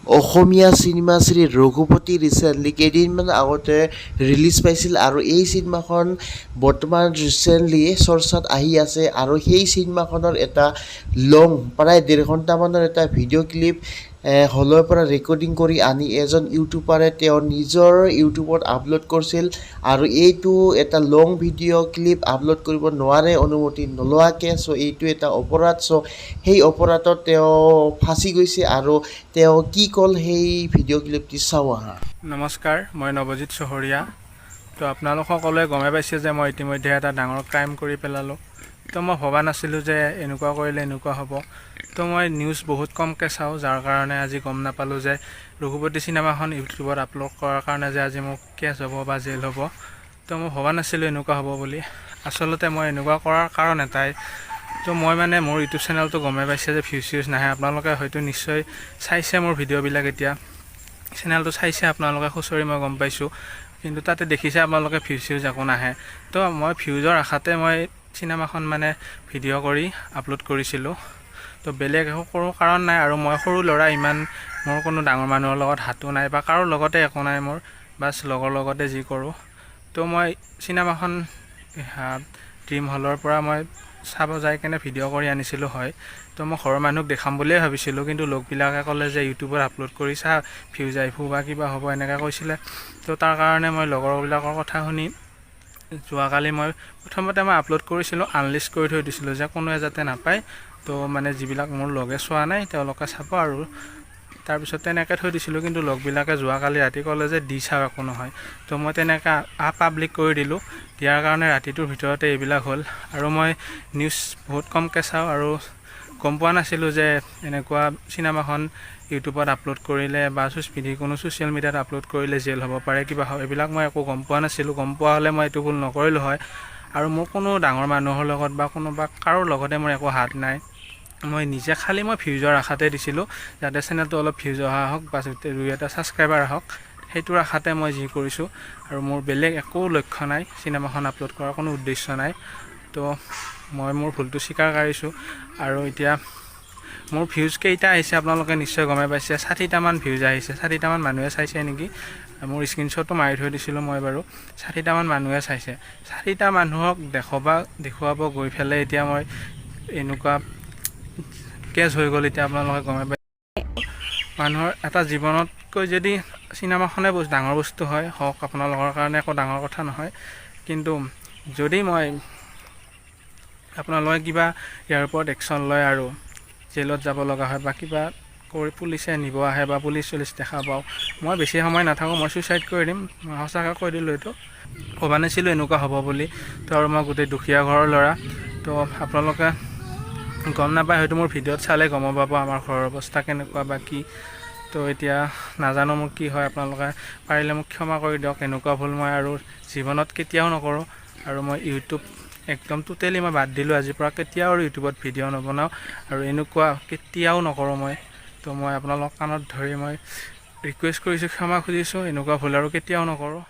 অসমীয়া cinema Shri Raghupati recently কেইদিনমান আগতে release পাইছিল আৰু এই চিনেমাখন বৰ্তমান ৰিচেণ্টলি চৰ্চাত আহি আছে। আৰু সেই চিনেমাখনৰ এটা লং প্ৰায় 1.5 ঘণ্টামানৰ এটা ভিডিঅ' ক্লিপ হলৰ পৰা ৰেকৰ্ডিং কৰি আনি এজন ইউটিউবাৰে তেওঁ নিজৰ ইউটিউবত আপলোড কৰিছিল। আৰু এইটো এটা লং ভিডিঅ' ক্লিপ আপলোড কৰিব নোৱাৰে অনুমতি নোলোৱাকৈ। চ' এইটো এটা অপৰাধ। চ' সেই অপৰাধত তেওঁ ফাঁচি গৈছে আৰু তেওঁ কি ক'ল, সেই ভিডিঅ' ক্লিপটি চাওঁ আহা। নমস্কাৰ, মই নৱজিত চহৰীয়া। তো আপোনালোক সকলোৱে গমেই পাইছে যে মই ইতিমধ্যে এটা ডাঙৰ ক্ৰাইম কৰি পেলালোঁ। তো মই ভবা নাছিলোঁ যে এনেকুৱা কৰিলে এনেকুৱা হ'ব। তো মই নিউজ বহুত কমকৈ চাওঁ, যাৰ কাৰণে আজি গম নাপালোঁ যে ৰঘুপতি চিনেমাখন ইউটিউবত আপলোড কৰাৰ কাৰণে যে আজি মোক কেছ হ'ব বা জেল হ'ব। তো মই ভবা নাছিলোঁ এনেকুৱা হ'ব বুলি। আচলতে মই এনেকুৱা কৰাৰ কাৰণ এটাই। তো মই মানে মোৰ ইউটিউব চেনেলটো গমেই পাইছে যে ভিউজ চিউজ নাহে। আপোনালোকে হয়তো নিশ্চয় চাইছে মোৰ ভিডিঅ'বিলাক, এতিয়া চেনেলটো চাইছে আপোনালোকে খুচৰি, মই গম পাইছোঁ। কিন্তু তাতে দেখিছে আপোনালোকে ভিউজ চিউজ একো নাহে। তো মই ভিউজৰ আশাতে মই চিনেমাখন মানে ভিডিঅ' কৰি আপলোড কৰিছিলোঁ। তো বেলেগ একো কৰোঁ কাৰণ নাই। আৰু মই সৰু ল'ৰা, ইমান মোৰ কোনো ডাঙৰ মানুহৰ লগত হাতো নাই বা কাৰো লগতে একো নাই মোৰ, বাছ লগৰ লগতে যি কৰোঁ। তো মই চিনেমাখন ড্ৰিম হলৰ পৰা মই চাব যাই কেনে ভিডিঅ' কৰি আনিছিলোঁ হয়। তো মই ঘৰৰ মানুহক দেখাম বুলিয়ে ভাবিছিলোঁ, কিন্তু লগবিলাকে ক'লে যে ইউটিউবত আপলোড কৰি চা, ভিউজ আহিব বা কিবা হ'ব, এনেকৈ কৈছিলে। তো তাৰ কাৰণে মই লগৰবিলাকৰ কথা শুনি যোৱাকালি মই প্ৰথমতে মই আপলোড কৰিছিলোঁ, আনলিষ্ট কৰি থৈ দিছিলোঁ যে কোনোৱে যাতে নাপায়। তো মানে যিবিলাক মোৰ লগে চোৱা নাই, তেওঁলোকে চাব আৰু তাৰপিছত তেনেকৈ থৈ দিছিলোঁ। কিন্তু লগবিলাকে যোৱাকালি ৰাতি ক'লে যে দি চাওঁ, একো নহয়। তো মই তেনেকৈ পাব্লিক কৰি দিলোঁ। দিয়াৰ কাৰণে ৰাতিটোৰ ভিতৰতে এইবিলাক হ'ল। আৰু মই নিউজ বহুত কমকৈ চাওঁ আৰু গম পোৱা নাছিলোঁ যে এনেকুৱা চিনেমাখন ইউটিউবত আপলোড কৰিলে বা কোনো ছ'চিয়েল মিডিয়াত আপলোড কৰিলে জেল হ'ব পাৰে, কিবা হয়। এইবিলাক মই একো গম পোৱা নাছিলোঁ। গম পোৱা হ'লে মই এইটো ভুল নকৰিলোঁ হয়। আৰু মোৰ কোনো ডাঙৰ মানুহৰ লগত বা কোনোবা কাৰো লগতে মোৰ একো হাত নাই। মই নিজে খালী মই ভিউজৰ আশাতে দিছিলোঁ, যাতে চেনেলটো অলপ ভিউজ অহা হওক বা দুই এটা ছাবস্ক্ৰাইবাৰ আহক, সেইটোৰ আশাতে মই যি কৰিছোঁ। আৰু মোৰ বেলেগ একো লক্ষ্য নাই, চিনেমাখন আপলোড কৰাৰ কোনো উদ্দেশ্য নাই। তো মই মোৰ ভুলটো স্বীকাৰ কৰিছোঁ। আৰু এতিয়া মোৰ ভিউজ কেইটা আহিছে আপোনালোকে নিশ্চয় গমেই পাইছে। 60টামান ভিউজ আহিছে, 60টামান মানুহে চাইছে নেকি। মোৰ স্ক্ৰীনশ্বটো মাৰি থৈ দিছিলোঁ মই বাৰু। 60টামান মানুহে চাইছে। 60টা মানুহক দেখুৱাব গৈ পেলাই এতিয়া মই এনেকুৱা কেছ হৈ গ'ল। এতিয়া আপোনালোকে গমেই পাই, মানুহৰ এটা জীৱনতকৈ যদি চিনেমাখনে ডাঙৰ বস্তু হয়, হওক, আপোনালোকৰ কাৰণে একো ডাঙৰ কথা নহয়। কিন্তু যদি মই আপোনালোকে কিবা ইয়াৰ ওপৰত একশ্যন লয় আৰু জেলত যাব লগা হয় বা কিবা কৰি পুলিচে নিব আহে বা পুলিচ চুলিচ দেখা পাওঁ, মই বেছি সময় নাথাকোঁ, মই ছুইচাইড কৰি দিম। মই সঁচাকৈ কৈ দিলোঁ, এইটো ভবা নাছিলোঁ এনেকুৱা হ'ব বুলি। তো আৰু মই গোটেই দুখীয়া ঘৰৰ ল'ৰা। তো আপোনালোকে গম নাপায় হয়তো, মোৰ ভিডিঅ'ত চালে গম পাব আমাৰ ঘৰৰ অৱস্থা কেনেকুৱা বা কি। তো এতিয়া নাজানো মোৰ কি হয়। আপোনালোকে পাৰিলে মোক ক্ষমা কৰি দিয়ক। এনেকুৱা ভুল মই আৰু জীৱনত কেতিয়াও নকৰোঁ। আৰু মই ইউটিউব একদম টোটেলি মই বাদ দিলোঁ। আজিৰ পৰা কেতিয়াও আৰু ইউটিউবত ভিডিঅ' নবনাওঁ আৰু এনেকুৱা কেতিয়াও নকৰোঁ মই। তো মই আপোনালোক কাণত ধৰি মই ৰিকুৱেষ্ট কৰিছোঁ, ক্ষমা খুজিছোঁ, এনেকুৱা ভুল আৰু কেতিয়াও নকৰোঁ।